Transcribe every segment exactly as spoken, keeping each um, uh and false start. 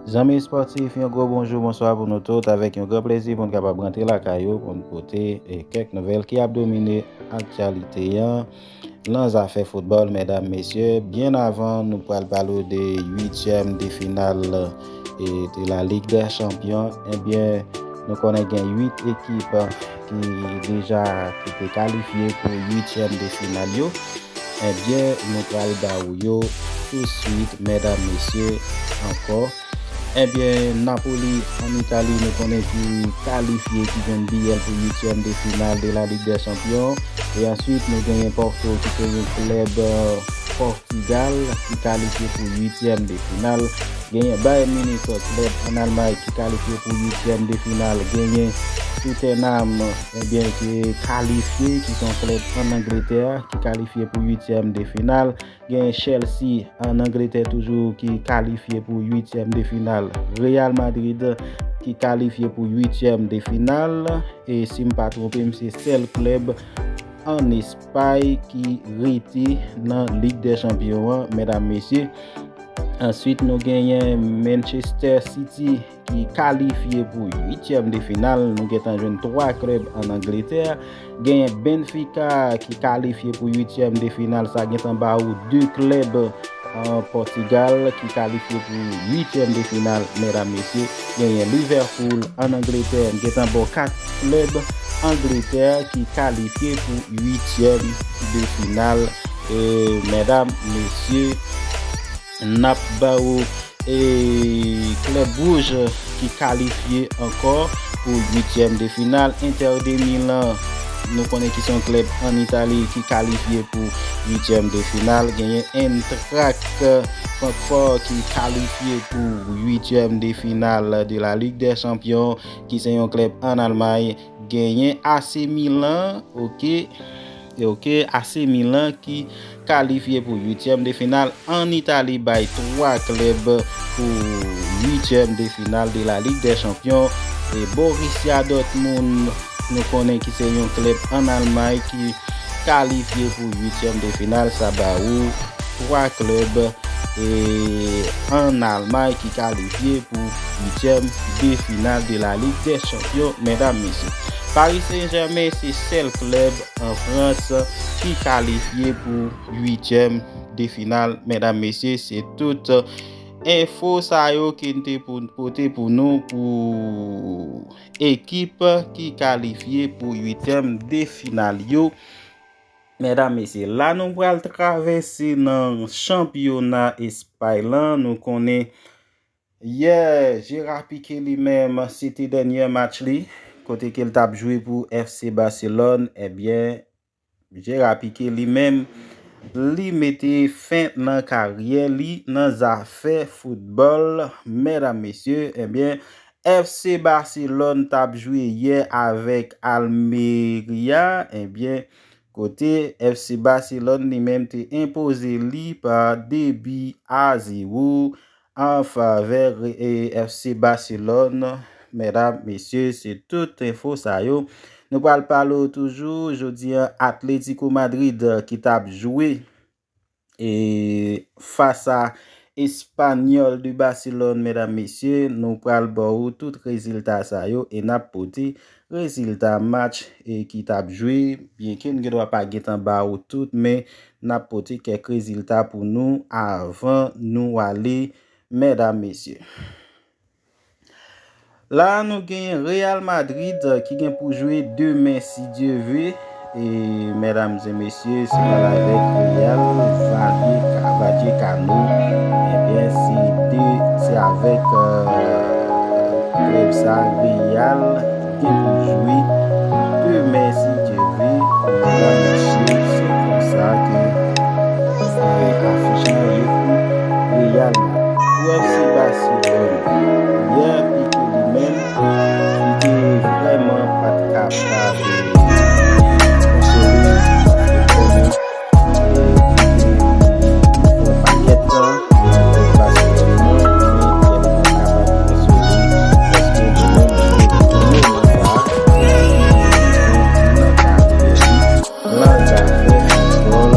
Zanmi espòtif, yon gwo bonjou, bonswa pou nou tout. Avèk yon gran plezi pou n kapab rantre lakay ou pou n pote, eh, kèk nouvèl ki ap domine aktyalite an nan zafè foutbòl, medam, mesye. Byen avan nou pral pale w de uityèm de final, eh, de la Ligue des Champions, ebyen, nou konnen gen uit ekip ki deja ki te kalifye pou uityèm de final yo. Ebyen, nou pral ba ou yo touswit, medam, mesye, ankò. Ebyen, Napoli ann Itali, nou konnen ki kalifye, ki jwenn biyè l pou uityèm de final de la Ligue des Champions. E answit, nou genyen Porto ki se yon klèb, eh, Pòtigal ki kalifye pou uityèm de final. Genyen Bayern Munich, klèb ann Almay ki kalifye pou uityèm de final. Genyen Tottenham, ebyen, ki kalifye, ki se yon klèb ann Angletè ki kalifye pou uityèm de final. Genyen Chelsea ann Angletè toujou ki kalifye pou uityèm de final. Real Madrid ki kalifye pou uityèm de final. E si m pa twonpe m, se sèl klèb ann Espay ki rete nan Lig dè Chanpyon an, medam, mesye. Answit, nou genyen Manchester City ki kalifye pou uityèm de final. Nou gentan jwenn twa klèb ann Angletè. Genyen Benfica ki kalifye pou uityèm de final. Sa gentan ba ou de klèb an Pòtigal ki kalifye pou uityèm de final, medam, mesye. Genyen Liverpool ann Angletè, gentan ba w kat klèb Angletè ki kalifye pou uityèm de final. E, medam, mesye, n ap ba w, e, klèb wouj ki kalifye ankò pou uityèm de final. Inter de Milan, nou konnen ki se yon klèb ann Itali ki kalifye pou uityèm de final. Genyen Eintracht Francfort ki kalifye pou uityèm de final de la Ligue des Champions, ki se yon klèb ann Almay. Genyen A C Milan, oke, e oke, A C Milan ki kalifye pou uityèm de final. Ann Itali bay twa klèb pou uityèm de final de la Ligue des Champions. E Borussia Dortmund, nou konnen ki se yon klèb ann Almay ki kalifye pou uityèm de final. Sa ba ou twa klèb, e, ann Almay ki kalifye pou uityèm de final de la Ligue des Champions, medam, mesye. Paris Saint-Germain se sèl klèb an Frans ki kalifye pou uityèm de final, medam, mesye. Se tout enfo sa yo ke n te pou, pote pou nou pou ekip ki kalifye pou uityèm de final yo. Medam, mesye, la nou pral travèse nan chanpyona Espay lan. Nou konnen yè, Gerard Piqué li menm, se te dènyè match li, kote ke l t ap jwe pou F C Barcelone. Ebyen, Gerard Piqué li menm, li mete fen nan karyè li nan zafè foutbòl, medam, mesye. Ebyen, F C Barcelone t ap jwe yè avèk Almeria. Ebyen, kote F C Barcelone li menm te enpoze li pa de bi a zewo an favè re-, e, F C Barcelone. Medam, mesye, se tout enfo sa yo. Nou pral pale w toujou, jodi a, Atlético Madrid ki t ap jwe e fas a Espanyòl de Barcelone, medam, mesye, nou pral ba w tout rezilta sa yo e n ap pote rezilta match, e, ki t ap jwe, byenke n gen dwa pa gentan ba w tout, men n ap pote kèk rezilta pou nou avan nou ale, medam, mesye. La, nou gen Real Madrid ki gen pou jwe demen, si Dye ve. E, medam e mesye, se mal avèk Real Vallecano. Ebyen, se de, se avèk, euh, klèb sa, Real gen pou jwe demen, si Dye ve. Medam, mesye, se konsa ke, e, afich lan ye pou Real Madrid. Pou F C Barcelone, yè Piqué li menm, li te vrèman pa t kapab konsole, paske konnen, e, li te fè yon pakèt tan nan klèb Barcelone nan, men yè li pa t kapab konsole, paske li menm, li te tounen nan sa, li te nan karyè li. Nan zafè foutbòl,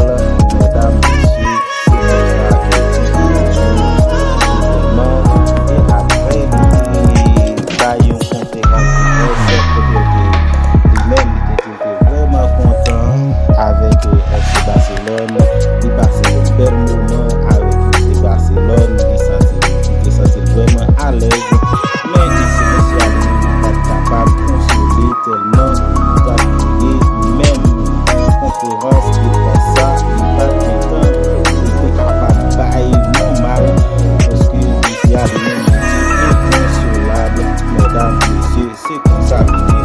medam, mesye, se konsa ke ti Piqué jwe, jwe vrèman, e a Li pase yon bèl moman avèk misye Barcelone, li santi li te santi l vrèman alèz. Men misye, mesye a li menm, li pa t kapab konsole tèlman li t ap kriye. Menm konferans de près sa, li pa t gentan pou li te kapab bay yon mal, paske misye a li menm li te enkonsolab, medam, mesye, se konsa li ye.